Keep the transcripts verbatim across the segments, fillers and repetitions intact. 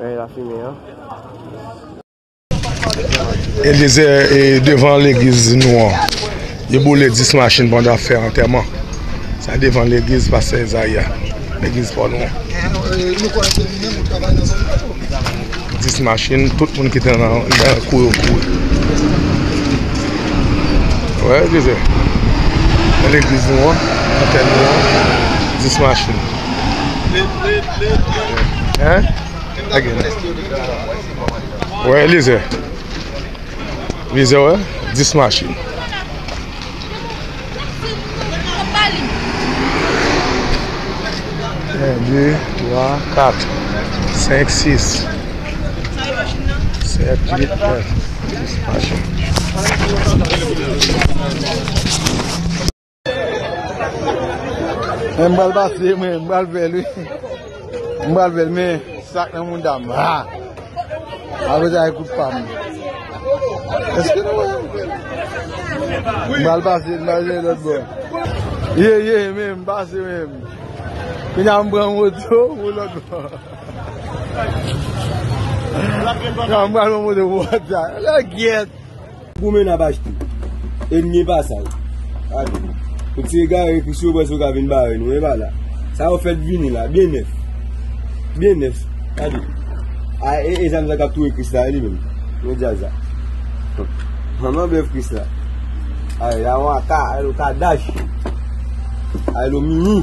Gade lafimen an. Eliezer, e, devan legliz nou an. Yo boule dis machin pandan y ap fè antèman. Sa devan legliz pastè Ezayi a. Legliz pa nou an. Dis machin, tout moun ki te nan, nan kou yo kouri. Wè, Eliezer. Nan legliz nou an, antèn nou an, dis machin. Hein? Wè, Eliezer. Eliezer, wè, dis machin. En, de, twa, kat, senk, sis, sèt, uit, nèf, dis machin. Men m pral pase, mwen, m pral fè l, wi. M pral fè l, men sa k nan mouda m. Ha! Apre sa, e kout pa m. Èske nou wè? M pral pase, m pral jere lòt bò. Ye, ye, men m pase, men m. Kounye a, m pran moto pou lòt bò. Kounye a, m pral pran moto pou lòt sa. Lè gyèt. Goumen n ap achte. E n gen pasaj. Gade. Pou ti egare Kris yo, prèske yo ka vin bare nou. E pa la. Sa yo fèt vini la. Byen nèf. Byen nèf. Gade. A, e, e zam sa k ap touye Kris la, e li menm. Men djaz la. Manman bèf Kris la. Ay, la yon aka, ay, lo kadaj. Ay, lo mimi.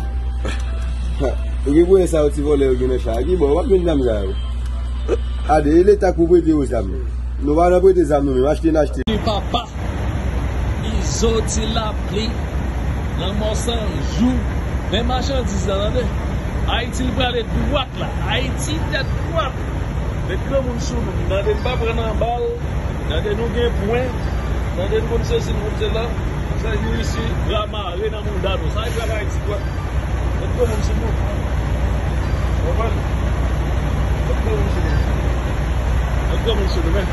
Yo gen pwoblèm sa yo ti vòlè yo gen nan chay. Ki bò, w ap jwenn zam sa yo. Gade, e Leta k pou prete yo zam. Nou pa nan prete zam nou menm, achte n achte. Di papa, Izo ti lapli, lanmò san jou, men machandiz la, tande. Ayiti li prale dwat la, Ayiti tèt dwat. Met granmoun sou nou, tande, n pa pran nan bal, tande, nou gen pwen, tande, n konn sesi, n konn sela, sa nou isi, bra mare nan mouda nou, sa e travay Ayiti dwat. Met granmoun sou nou. Konprann? Met granmoun sou nou. Met granmoun sou nou, men.